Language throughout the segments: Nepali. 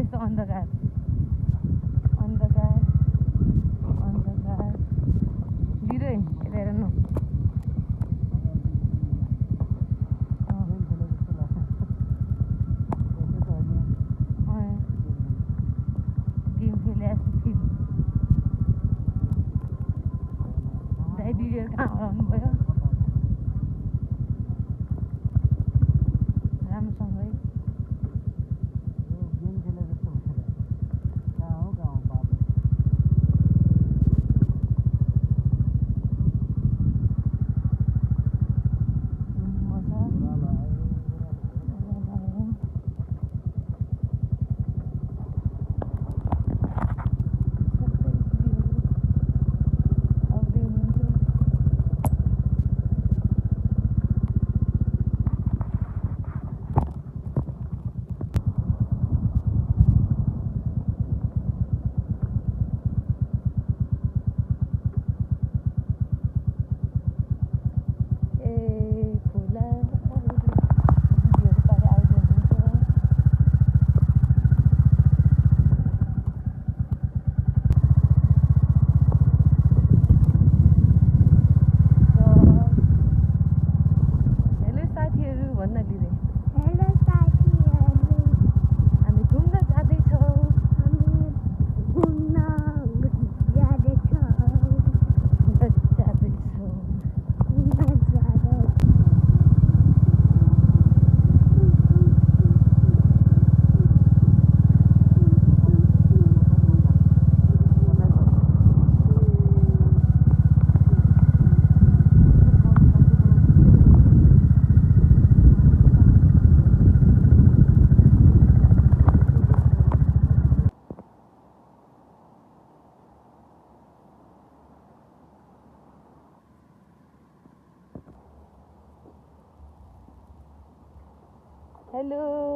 यस्तो अन्धकार अन्धकार अन्धकार लिरै हेरेर न गेम खेले जस्तो फिल दाइ दिदीहरू कहाँ हराउनु भयो राम्रोसँगै हेलो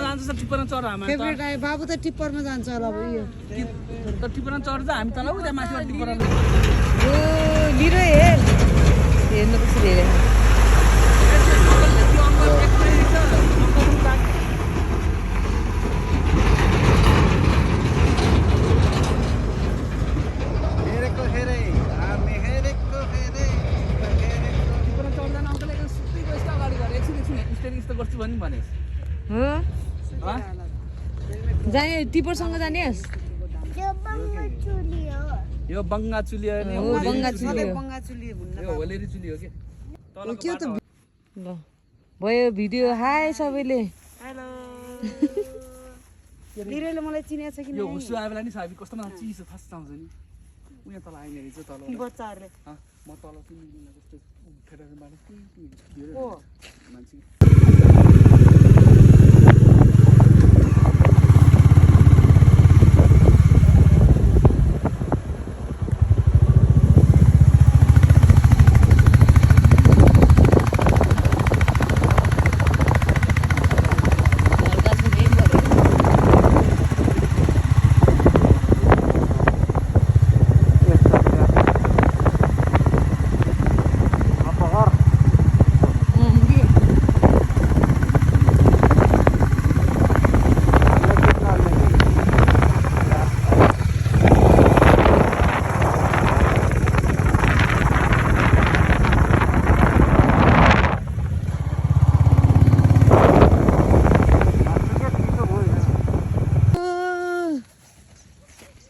फेभरेट आयो बाबु त टिप्परमा जान्छ होला अब यो टिप्परमा चढ्दा हामी तल उता माथिबाट टिप्पर ओ लिरो हेर्नु कसरी हेरे जाने टिप्परसँग जाने यो बङ्गा चुली हो बङ्गा चुली यो होलेरी चुली हो के के त ल भयो भिडियो हाय सबैले हेलो लिरोले मलाई चिनेछ कि यो हुसु आए बेला नि साबी कस्तो मलाई चिसो फास्ट आउँछ नि उहाँ तल आइने रहेछ तल बच्चाहरुले म तल तिमीले कस्तो उठेर माने ओ मान्छे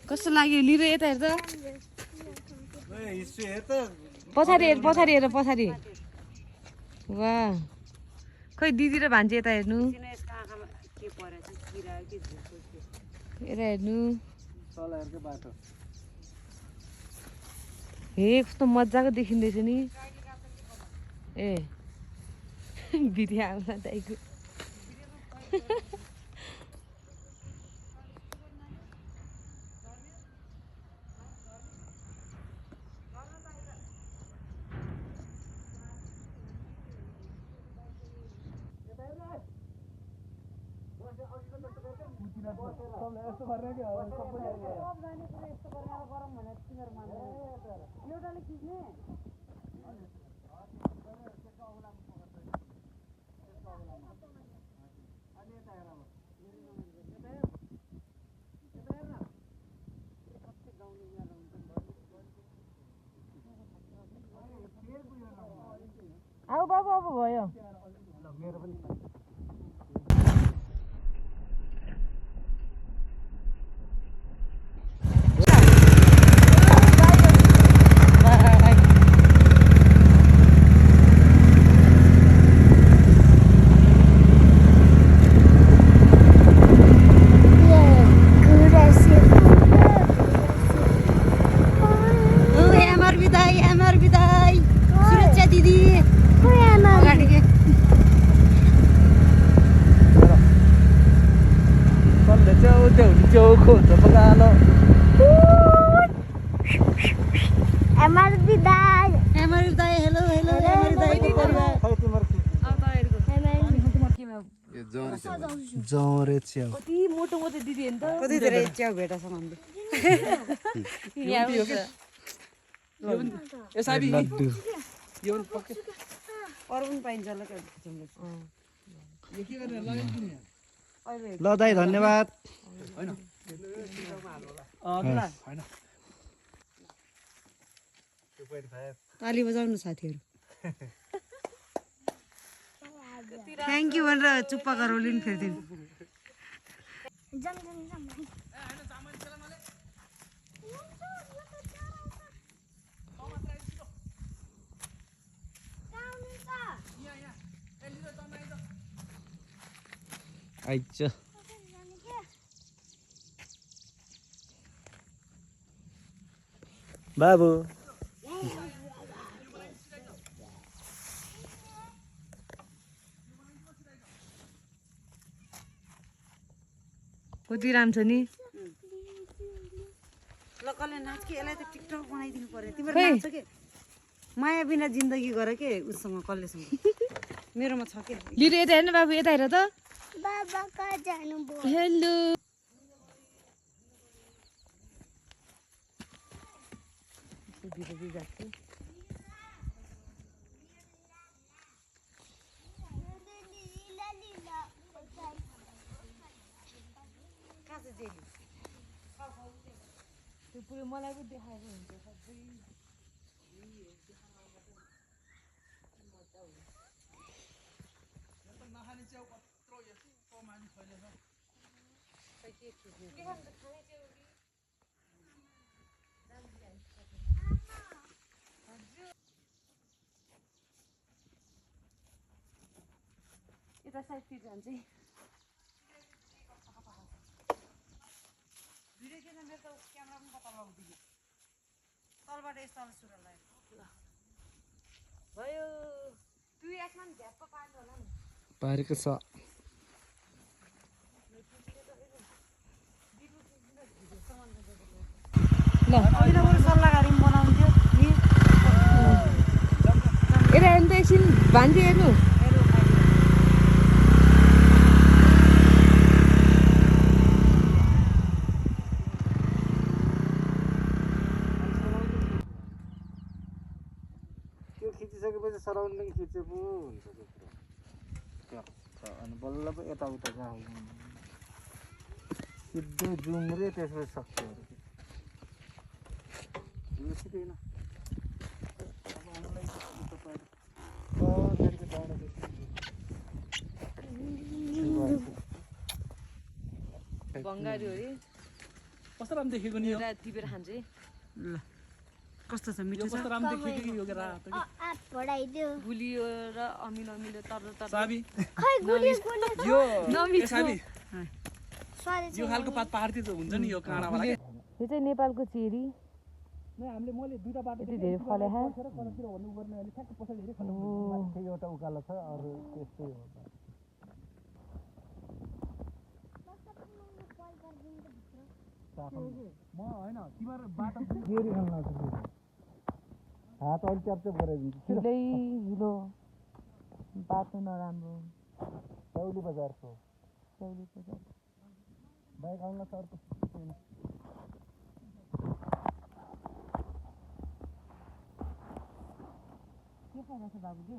कस्तो लाग्यो लिएर यता हेर त पछाडि हेर पछाडि हेर पछाडि वाह खै दिदी र भान्जी यता हेर्नु यता हेर्नु हे कस्तो मजाको देखिँदैछ नि ए भिडियो आउँला दाइको आऊ बाबु अब भयो जौरे च्याउ कति मोटो मोटो दिदी हेर्नु त कति धेरै च्याउ भेटाछ हामीले लड्डु अरू पनि पाइन्छ होला ल दाइ धन्यवाद ताली बजाउनु साथीहरू थ्याङ्क यू भनेर चुप्पा गरौलिन् फेरि आइज बाबु कति राम्रो छ नि ल कसले नाच के यसलाई त टिकटक बनाइदिनु पर्यो तिम्रो नाच के माया बिना जिन्दगी गर के उसँग कसलेसँग मेरोमा छ के लिएर यता हेर्नु बाबु यता हेर त बाबा कहाँ जानुभयो हेलो मलाई पनि देखाएको हुन्छ सबै यता साइडतिर जान्छ भिडियो किन मेरो त क्यामेरा पनि कता लगाउँदिन तलबाट यस्तो सुर लाग्यो भयो दुई एकमा झ्याप्प पार्छ होला नि पारेको छ ल अहिले बरु सल्लाहकारी पनि बनाउँथ्यो नि यता हेर्नु त एकछिन भान्जी हेर्नु खिचिसकेपछि सराउन्डिङ खिचे पो हुन्छ त्यो कुरा अनि बल्ल पो यताउता जहाँ सिधै जुम्रे त्यसपछि सक्छ सिधैन बङ्गाली हो रे कस्तो राम्रो देखेको नि यो एउटा टिपेर खान्छु है ल कस्तो छ यो मिठो छ कस्तो राम्रो देखेको कि यो रातो कि आप पढाइदियो गुलियो र अमिलो अमिलो तर साबी खै गुलियो गुलियो यो नमिठो। ए साबी स्वादै यो खालको पात पहाडतिर त हुन्छ नि यो काँडावाला के यो चाहिँ नेपालको चेरी हामीले मैले दुईटा बाटो यति धेरै फले हा कतातिर भन्नु पर्ने अहिले ठ्याक्क पछाडि हेरेँ त्यही एउटा उकालो छ अरू त्यस्तै हो म होइन तिमीहरू बाटो फेरि खान लाग्छ हात अलिक च्याप्च्याप गराइदिन्छु हिलै हिलो बाटो नराम्रो चौली बजारको चौरी बजार बाइक आउन सर्को के फाइदा छ बाबुजी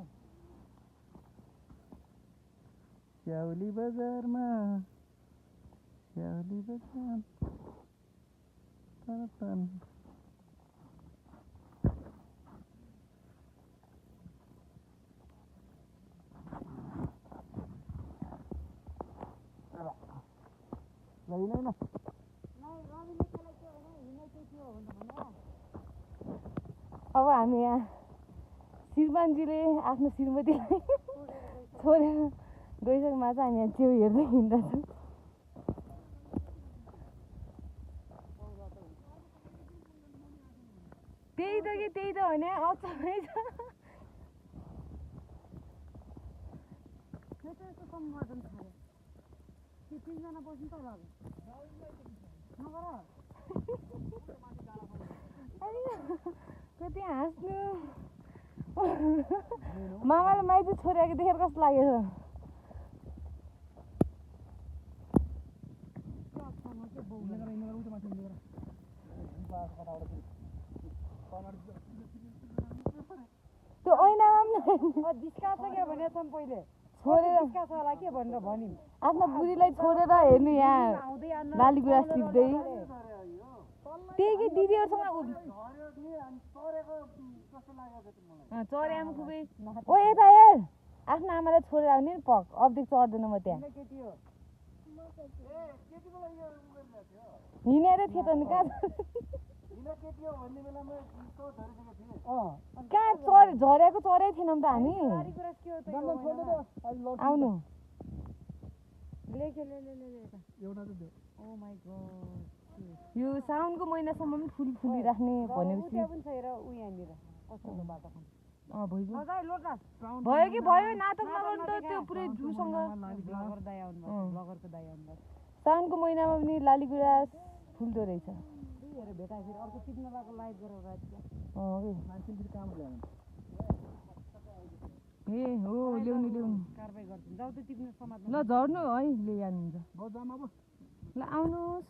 स्याउली बजारमा स्याउली बजार तन लैन अब हामी यहाँ श्रीमानजीले आफ्नो श्रीमतीलाई छोडेर गइसकेमा चाहिँ हामी यहाँ च्याउ हेर्दै हिँड्दैछौँ त्यही त होइन अचम्मै छ यस्तो सम्बोधन थाल्यो त्यो तिनजना बस्नु त होला नगर कति हाँस्नु मामाले माइती छोडेको देखेर कस्तो लागेको त्यो ऐनामा पनि डिस्कास क्या भनेको छौँ पहिले छोडेर डिस्कास होला के भनेर भन्यौँ आफ्नो बुढीलाई छोडेर हेर्नु यहाँ लाली गुराँस टिप्दै त्यही कि दिदीहरूसँग चरे आमा खुबै ओ यता हेर आफ्नो आमालाई छोडेर आउने नि पक अब्देखि चढ्दैन म त्यहाँ हिँडेर थियो त नि कहाँ झरेको चरै थिएनौँ त हामी आउनु यो साउनको महिनासम्म पनि फुल फुलिराख्ने भनेपछि भयो कि भयो नाटक नगर्नु त त्यो पुरै जुसँग साउनको महिनामा पनि लाली गुराँस फुल्दो रहेछ ए हो ल्याउनु ल झर्नु है ल्याइहाल्नुहुन्छ ल आउनुहोस्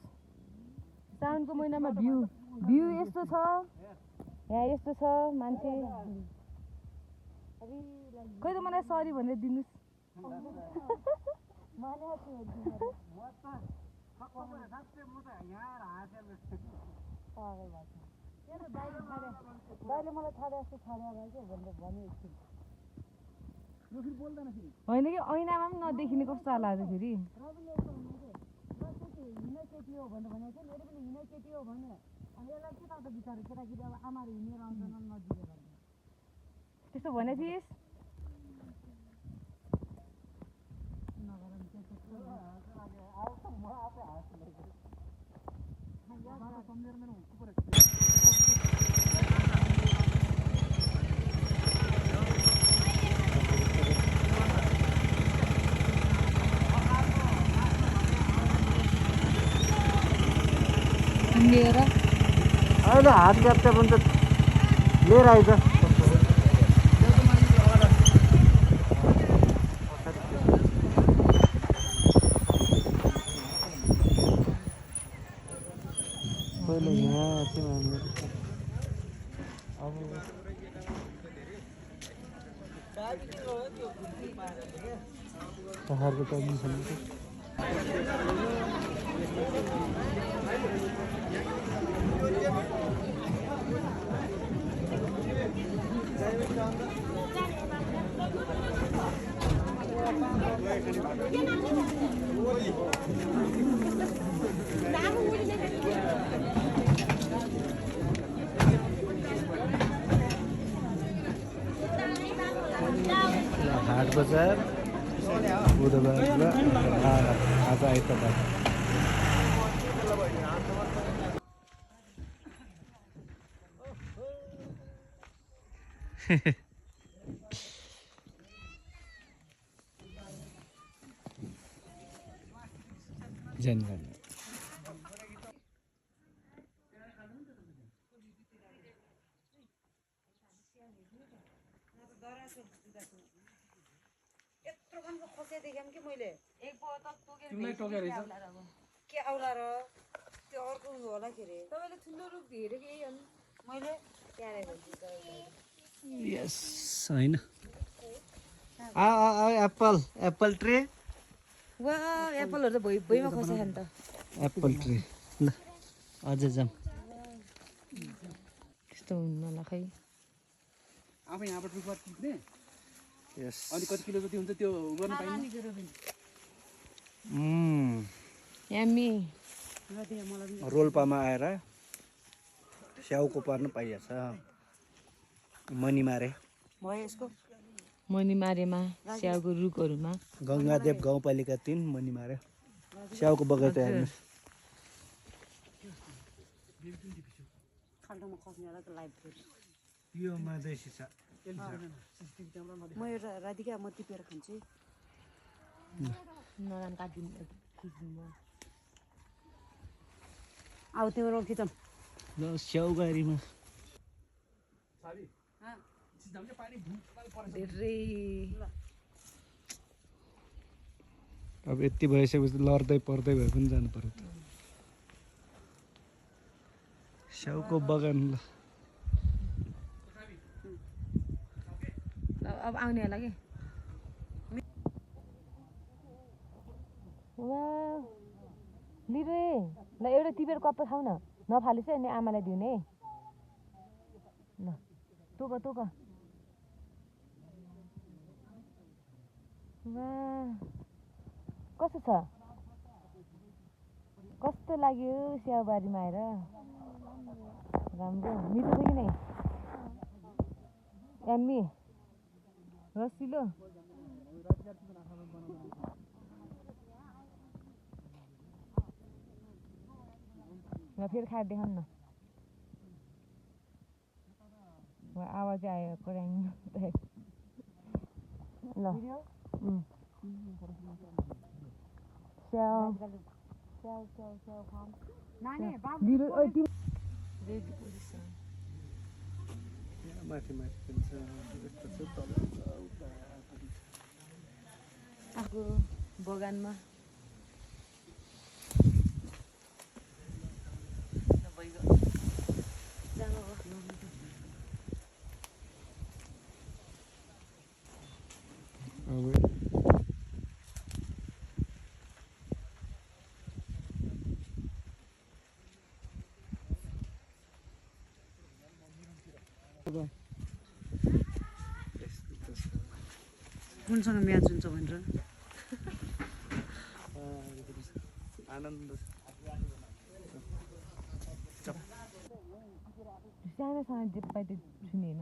साउनको महिनामा भ्यू यस्तो छ यहाँ यस्तो छ मान्छे खोइ त मलाई सरी भनेर दिनुहोस् दाइले मलाई छाडे जस्तो छाड्या भयो क्या भनेर भनेको छु होइन कि ऐनामा पनि नदेखिने कस्तो लाग्छ फेरि हिँड्ने केटी हो भनेर भनेको थियो मेरो पनि हिँड्ने केटी हो भने अनि यसलाई के त बिचारा केटाकेटी अब आमाहरू हिँडेर आउँदैन नजिकै भनेर त्यस्तो भने थिइस् लिएर अहिले हात च्याप्च्याप हुन्छ लिएर आइज पहिले यहाँ थियौँ हामीहरू अब पहाडको चल्नु छ नाम हाट बजार बुधबार र आज आइतबार। जान यत्रो खालको खोसे देखेँ कि मैले तिमीलाई टोकेर रहेछ के आउला र त्यो अर्को उयो होला के अरे तपाईँले ठुलो रुख हेरेको यही हो नि मैले यस होइन एप्पल एप्पल ट्रे वा एप्पलहरू त भुइँमा खोसेछ नि त एप्पल ट्रे ल अझ जाम त्यस्तो हुन्न होला खै आफै यहाँबाट रुखबाट टिप्ने यस अनि कति किलो जति हुन्छ त्यो गर्न पाइने यामी रोल्पामा आएर स्याउको पर्न पाइएछ मनिमारे भयो यसको मनिमारेमा स्याउको रुखहरूमा गङ्गादेव गाउँपालिका 3 मनिमारे स्याउको बगैँचा हेर्नुहोस् खाल्टोमा खस्नेवाला त लाइभ फोटो यो मधेसी छ म एउटा राधिका म टिपेर खान्छु नरान काटिदिनु खिच्नु आऊ तिम्रो खिचौँ ल स्याउबारीमा धेरै अब यति भइसकेपछि लड्दै पर्दै भए पनि जानु पर्यो स्याउको बगान ल अब आउने होला कि लिरे ल एउटा टिपेर कप्पा खाऊ न नफालिस अनि आमालाई दिउने ल तोक तोक कस्तो छ कस्तो लाग्यो स्याउबारीमा आएर राम्रो मिठो छ कि नै याम्मी रसिलो फेरि खाएर देखाउनु न आवाज आयो कोराङ ल माथि बगानमा कुनसँग म्याच हुन्छ भनेर आनन्द सानोसँग जे पाइ त्यो सुनेन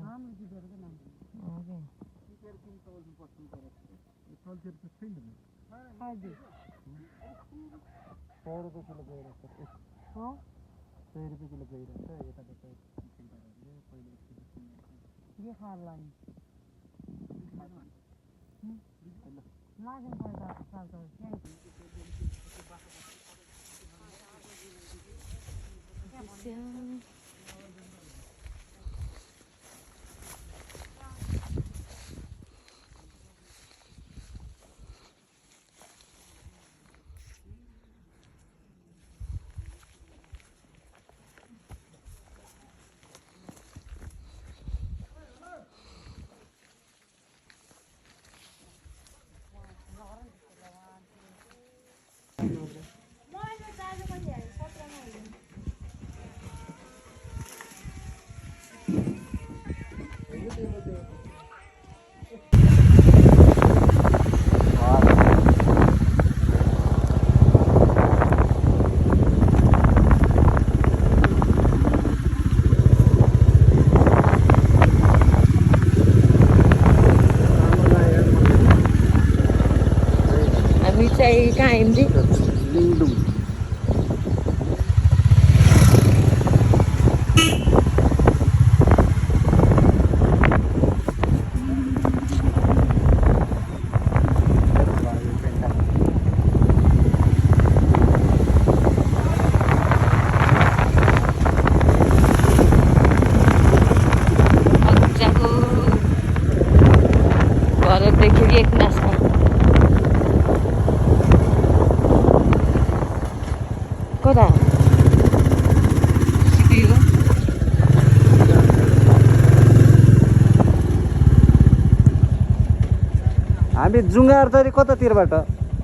हामी जुङ्गार तरी कतातिरबाट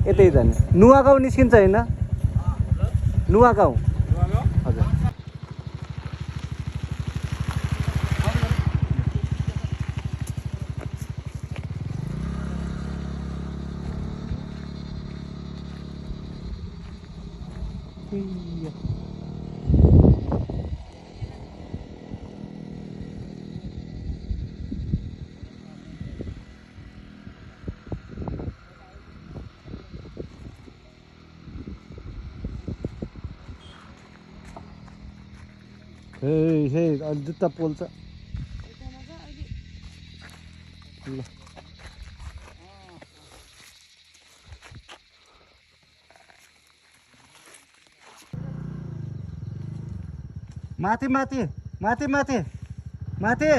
यतै जाने नुवागाउँ निस्किन्छ होइन नुवागाउँ हजुर हे अलि जुत्ता पोल्छ ल माथि माथि माथि माथि माथि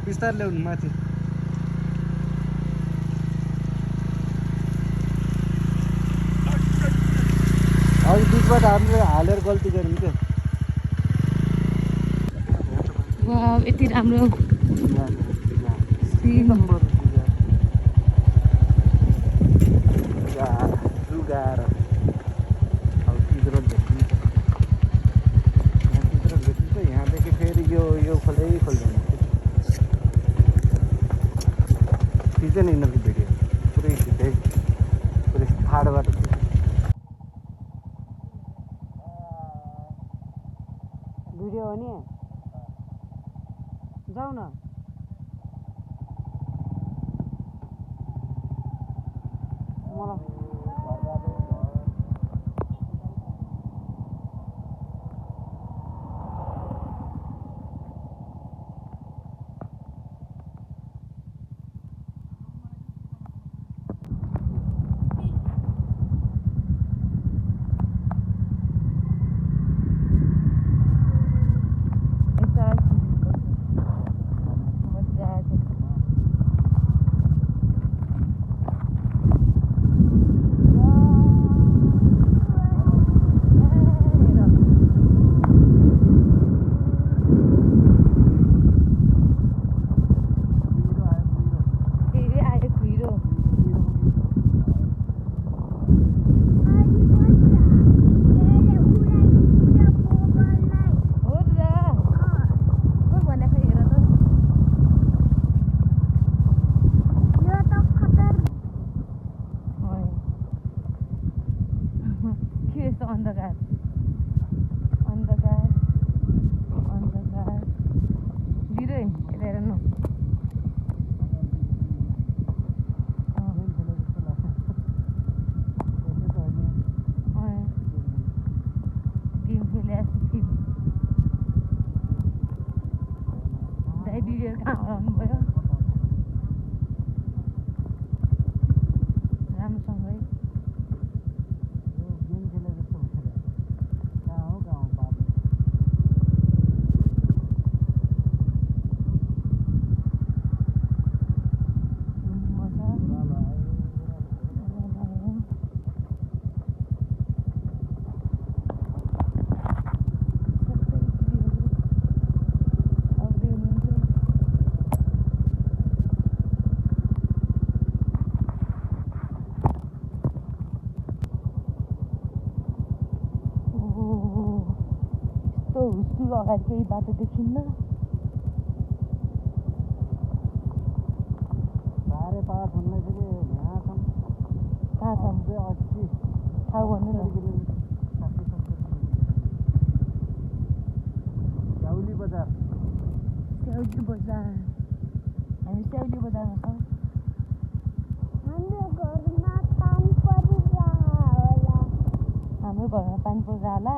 बिस्तार ल्याउनु माथि अघि बिचबाट हामीले हालेर गल्ती गऱ्यौँ क्या वाउ यति राम्रो जुगाएर अब तिम्रो भेटिन्छ यहाँदेखि फेरि यो खोल्दै खोल्दैन खिच्दैन यिनीहरूको भिडियो पुरै खिच्दै पुरै ठाडोबाट भिडियो हो नि जाऊ न मलाई अन्धकार अन्धकार अन्धकार बिरै यता हेर्नु गेम खेले फिल्म दाइ भिडियो कहाँ आउनुभयो राम्रोसँगै हुस्टुको अगाडि केही बाटो देखिन्न साह्रै पार भन्ने चाहिँ यहाँसम्म कहाँसम्म 80 ठाउँ भन्नु न स्याउली बजार स्याउली बजार हामी स्याउली बजारमा छौँ हाम्रो घरमा पानी परिरहेको होला हाम्रो घरमा पानी परिरहला